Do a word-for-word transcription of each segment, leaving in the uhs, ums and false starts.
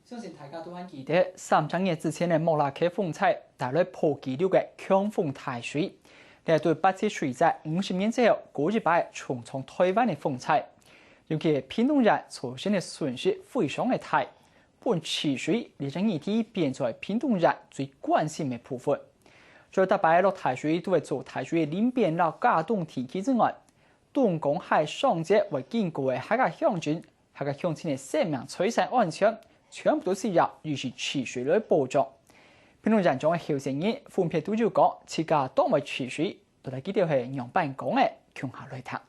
相信大家都還記得，三隻月之前个莫拉克風災帶來破紀錄个強風大水。這對八七水災五十年之後，過一擺重創臺灣个風災。尤其屏東縣造成个損失非常个大，分治水這隻議題變做屏東縣最關心个部分。除了逐擺落大水都會做大水个林邊摎佳冬地區之外，東港海上節會經過个客家鄉鎮， 客家鄉親个生命財產安全，全部都需要有序治水來保障。屏東縣長个候選人分別都有講，自家當會治水，到底佢兜係仰般講个，共下來聽。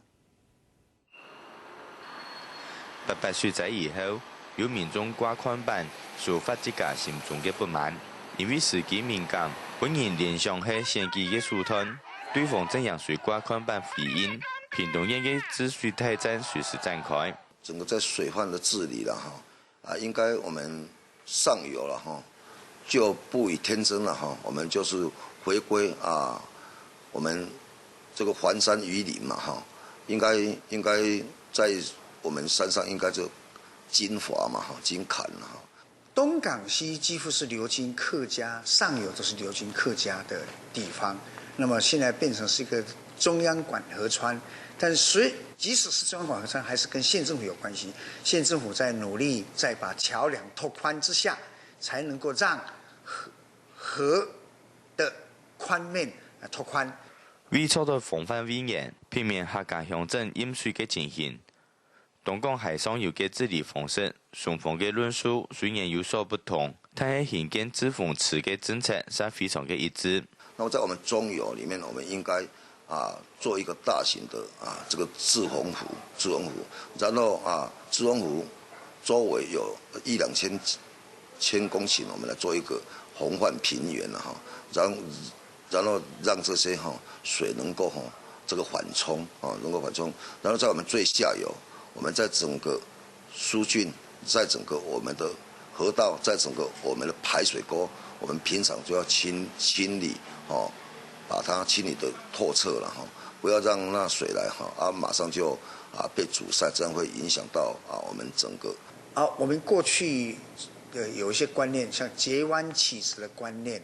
八八水災以後，有民眾掛看板，抒發自家心中个不滿，因為時機敏感，分人聯想係選舉个手段。對方正仰水掛看板回應，屏東縣个治水大戰隨時展開。 整個在水患的治理了哈，啊，應該我們上游了哈，就不以天真了哈，我們就是回歸啊，我們這個環山於林嘛哈，應該應該在我們山上應該就金華嘛哈，金崁了哈。 東港溪幾乎是流經客家，上游都是流經客家的地方。那麼現在變成是一個中央管河川，但是即使是中央管河川，還是跟縣政府有關係。縣政府在努力，在把橋梁拓寬之下，才能夠讓河河的寬面啊拓寬。為做到防範未然，避免客家鄉鎮淹水个情形， 東港溪上游个治理方式，雙方个論述雖然有所不同，但係興建滯洪池个政策煞非常个一致。那麼在我們中游裡面，我們應該啊做一個大型的啊這個滯洪湖，滯洪湖，然後啊滯洪湖周圍有一兩千千公頃，我們來做一個洪患平原了哈，然然後讓這些哈水能夠哈這個緩衝啊，能夠緩衝，然後在我們最下游，我們在整個疏浚，在整個我們的河道，在整個我們的排水溝，我們平常就要清清理哈，把它清理得透徹了哈，不要讓那水來哈啊馬上就啊被阻塞，這樣會影響到啊我們整個。啊，我們過去呃有一些觀念，像截彎起直的觀念，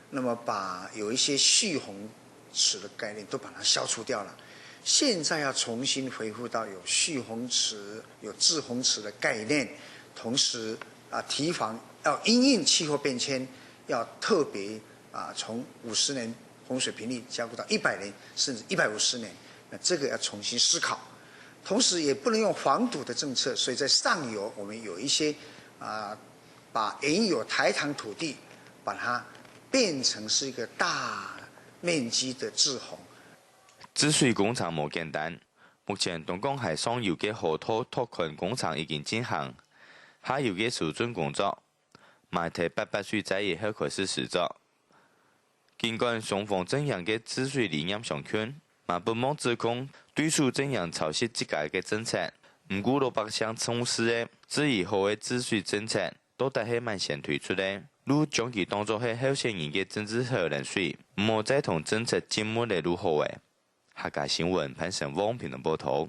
那麼把有一些蓄洪池的概念都把它消除掉了。現在要重新恢復到有蓄洪池、有滯洪池的概念，同時啊，堤防要因應氣候變遷，要特別啊，從五十年洪水平率加固到一百年，甚至一百五十年，那這個要重新思考。同時也不能用防堵的政策，所以在上游我們有一些啊， 把原有臺糖土地，把它變成是一個大面積的滯洪。治水工程無簡單，目前東港溪上游个河道拓寬工程已經進行，下游个疏浚工作，嘛係八八水災以後開始施作。 儘管雙方陣營个治水理念相近，嘛不忘指控對手陣營抄襲自家个政策，毋顧老百姓重視个，治理好个治水政策，到底係麼人先推出个？又將佢當作係候選人个政治口涎水，毋好再同政策浸沒个就好了。客家新聞潘成旺屏東報導。